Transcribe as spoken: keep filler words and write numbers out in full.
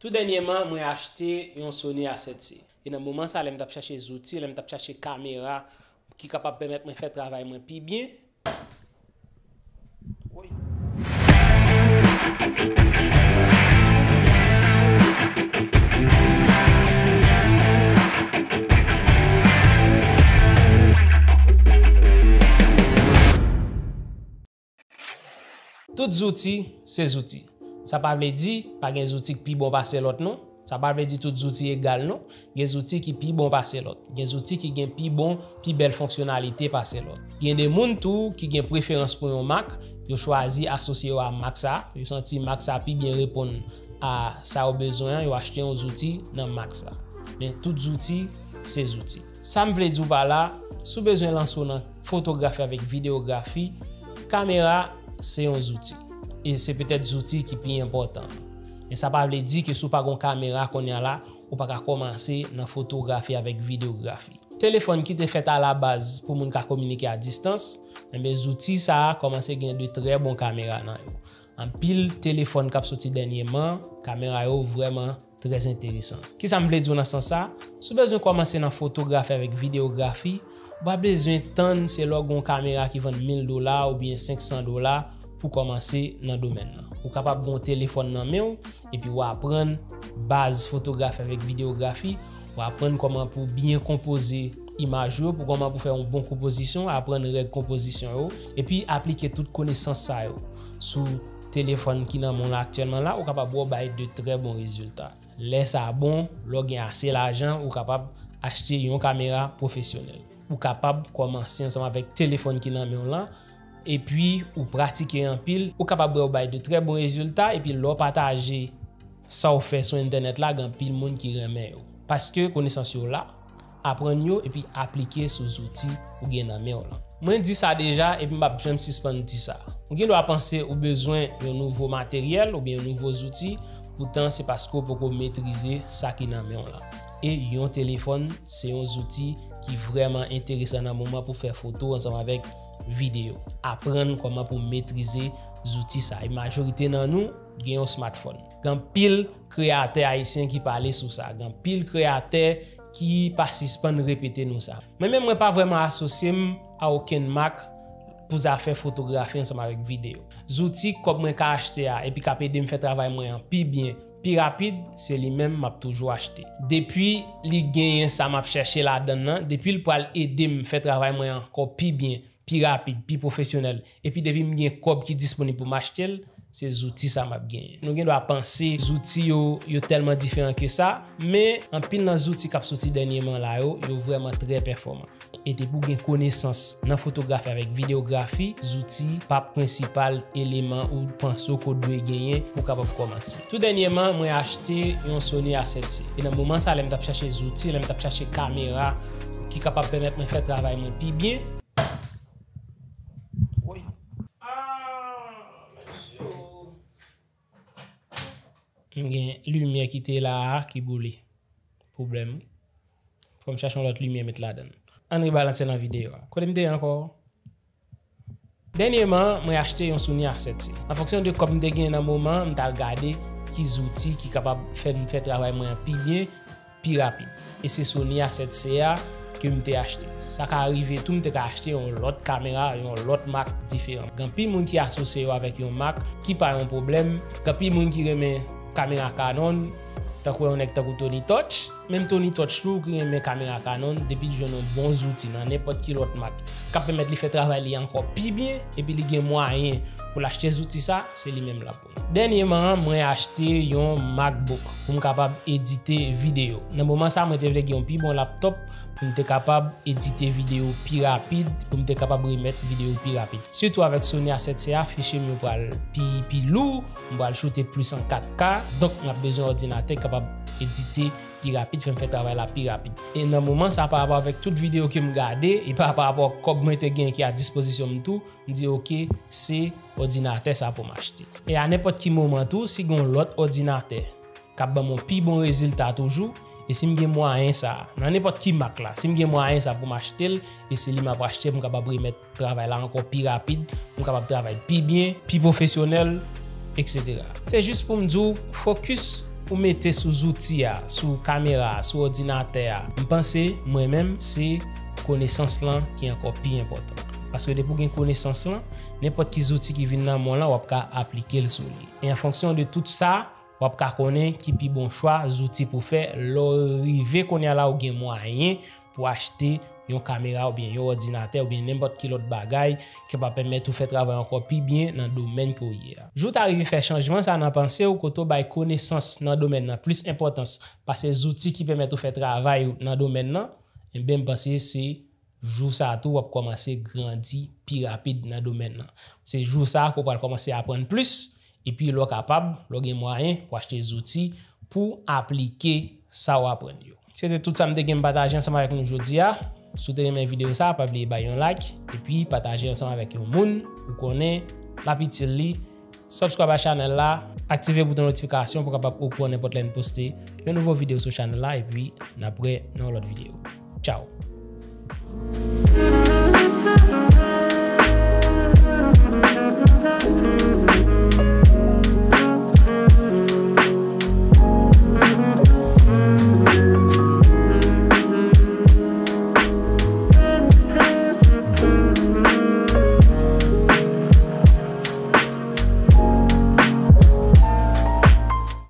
Tou dènyèman, mwen achte yon Sony A sèt C. E nan moman sa, lè m t ap chache zouti, lè m t ap chache kamera ki kapab pèmèt mwen fè travay mwen pi byen, Tout zouti se zouti. Sa pa vle di pa gen zouti k pi bon pase lòt non. Sa pa vle di tout zouti egal non. Gen zouti ki pi bon pase lòt. Gen zouti ki gen pi bon, pi bèl fonksyonalite pase lòt. Gen de moun tou ki gen preferans pou yon mak, yo chwazi asosye yo a mak sa, yo santi mak sa pi byen reponn a sa yo bezwen an, yo achte yon zouti nan mak sa. Men tout zouti se zouti. Sa m vle di w pa la, si w bezwen lanse w nan fotografi avèk videyografi, kamera se yon zouti. E se petèt zouti ki pi enpòtan. Men sa pa vle di ke si w pa gen yon kamera kounye a la, ou pa ka kòmanse nan fotografi avèk videyografi. Telefòn ki te fèt alabaz pou moun ka kominike a distans, enben zouti sa a kòmanse gen de trè bon kamera nan yo. Anpil telefòn k ap soti dènyèman, kamera yo vrèman trè enteresan. Kisa m vle di w nan sans sa? Si w bezwen kòmanse nan fotografi avèk videyografi, ou pa bezwen tann se lè w gen yon kamera ki vann mil dola oubyen senk san dola pou kòmanse nan domèn nan. Ou kapab gen yon telefòn nan men w, epi w aprann baz fotografi avèk videyografi, w aprann kòman pou byen konpoze imaj yo, pou kòman pou fè yon bon konpozisyon, aprann règ konpozisyon yo, epi aplike tout konesans sa yo sou telefòn ki nan men w la aktyèlman la, ou kapab wè w bay de trè bon rezilta. Lè sa bon, lè w gen ase lajan, ou kapab achte yon kamera pwofesyonèl. Ou kapab kòmanse ansanm avèk telefòn ki nan men w lan, epi ou pratike anpil, ou kapab wè w bay de trè bon rezilta, epi lè w pataje sa w fè sou entènèt la, gen anpil moun ki renmen yo. Paske konesans yo la, aprann yo epi aplike sou zouti ou gen nan men w lan. Mwen di sa deja epi m p ap janm sispann di sa. Ou gen dwa panse ou bezwen yon nouvo materyèl oubyen yon nouvo zouti, poutan se paske w poko metrize sa ki nan men w lan. E yon telefòn se yon zouti ki vrèman enteresan nan moman pou fè foto ansanm avèk videyo. Aprann kòman pou metrize zouti sa. E majorite nan nou gen yon smartphone. Gen anpil kreyatè ayisyen ki pale sou sa. Gen anpil kreyatè ki pa sispann repete nou sa. Mwen menm, mwen pa vrèman asosye m a okenn mak pou zafè fotografi ansanm avèk videyo. Zouti kòb mwen ka achte a epi k ap ede m fè travay mwen an pi byen, pi rapid, se li menm m ap toujou achte. Depi li genyen sa m ap chèche ladan l lan, depi l pral ede m fè travay mwen ankò pi byen, pi rapid, pi pwofesyonèl, epi depi m gen kòb ki disponib pou m achte l, se zouti sa m ap genyen. Nou gen dwa panse zouti yo, yo tèlman diferan ke sa, men anpil nan zouti k ap soti dènyèman la yo, yo vrèman trè pèfòman. E depi w gen konesans nan fotografi avèk videyografi, zouti p ap prensipal eleman ou panse w ke w dwe genyen pou w kapab kòmanse. Tou dènyèman, mwen achte yon Sony A sèt C. E nan moman sa, lè m t ap chache zouti, lè m t ap chache kamera ki kapab pèmèt mwen fè travay mwen pi byen, Woy. Ah, mesye. M gen limyè ki te la a ki boule. Pwoblèm, wi. Fò m chache yon lòt limyè met ladan l. Ann rebalanse nan videyo a. Kote m te ye ankò? Dènyèman, mwen achte yon Sony A sèt C. An fonksyon de kòb m te gen nan moman an, m t al gade ki zouti ki kapab fè m fè travay mwen an pi byen, pi rapid. E se Sony A sèt C a ke m te achte. Sa ka rive tou, m te ka achte yon lòt kamera, yon lòt mak diferan. Gen anpil moun ki asosye yo avèk yon mak ki pa yon pwoblèm. Gen anpil moun ki renmen kamera Canon, tankou yon nèg tankou Tony Touch. Menm Tony Touch tou ki renmen kamera Canon, depi l jwenn yon bon zouti nan nenpòt ki lòt mak k ap pèmèt li fè travay li ankò pi byen, epi li gen mwayen pou l achte zouti sa, se li menm l ap pran. Dènyèman, mwen achte yon MacBook pou m kapab edite videyo. Nan moman sa, mwen te vle gen yon pi bon laptòp pou m te kapab edite videyo pi rapid, pou m te kapab remèt videyo pi rapid. Sitou avèk Sony A sèt C a, fichye m yo pral pi, pi lou, m pral choute plis an kat K, donk m ap bezwen òdinatè k kapab edite pi rapid, fè m fè travay la pi rapid. E nan moman sa, pa rapò avèk tout videyo ke m gade, e pa, pa rapò ak kòb mwen te gen ki a dispozisyon m tou, m di, oke, se òdinatè sa pou m achte. E a nenpòt ki moman tou, si gen yon lòt òdinatè k ap ban m yon pi bon rezilta toujou, e si m gen mwayen sa, nan nenpòt ki mak la, si m gen mwayen sa pou m achte l, e se li m ap achte pou m kapab remèt travay la ankò pi rapid, pou m kapab travay pi byen, pi pwofesyonèl, etsetera. Se jis pou m di w, fokis ou mete sou zouti a, sou kamera a, sou òdinatè a, m panse, mwen menm, se konesans lan ki ankò pi enpòtan. Paske depi w gen konesans lan, nenpòt ki zouti ki vin nan men w lan, w ap ka aplike l sou li. E an fonksyon de tout sa, w ap ka konnen ki pi bon chwa zouti pou fè lè w rive kounye a la ou gen mwayen pou achte yon kamera oubyen yon òdinatè oubyen nenpòt ki lòt bagay ki kapab pèmèt ou fè travay ankò pi byen nan domèn ke w ye a. Jou w ta rive fè chanjman sa nan panse w, kote w bay konesans nan domèn nan plis enpòtans pase zouti ki pèmèt ou fè travay ou nan domèn nan, enben, m panse se jou sa a tou w ap kòmanse grandi pi rapid nan domèn nan. Se jou sa a ke w pral kòmanse aprann plis, epi lè w kapab, lè w gen mwayen, pou achte zouti pou aplike sa w aprann yo. Se te tout sa m te gen m pataje ansanm avèk nou jodi a. Si w te renmen videyo sa a, pa bliye bay yon like, epi pataje ansanm avèk yon moun ou konnen l ap itil li. Subscribe a chanèl la, aktive bouton notifikasyon pou w kapab okouran nenpòt lè n poste yon nouvo videyo sou chanèl la, epi n ap wè nan yon lòt videyo. Tchao!